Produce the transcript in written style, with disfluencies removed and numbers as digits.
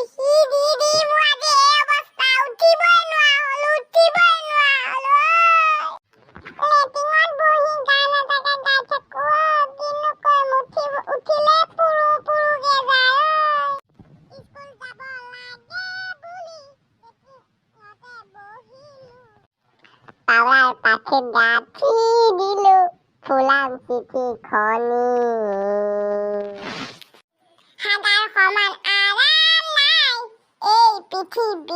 সি দি দি মোৰ আজি এই অৱস্থা, উঠিবই নোৱাৰা হ'লো, উঠিবই নোৱাৰা হ'লো ঐ। লেট্ৰিনত বহি গান এটাকে গাই থাকো অ', কিনো কৰিম, উঠিলে পুৰো পুৰোকে যায় ঐ। স্কুল যাব লাগে বুলি লেট্ৰিনতে বহিলো। তালাৰ পাখিত গাঁঠি দিলো ফুলাম চিঠিখনি। হাগাৰ সমান আৰাম নাই এই পৃথিৱীত।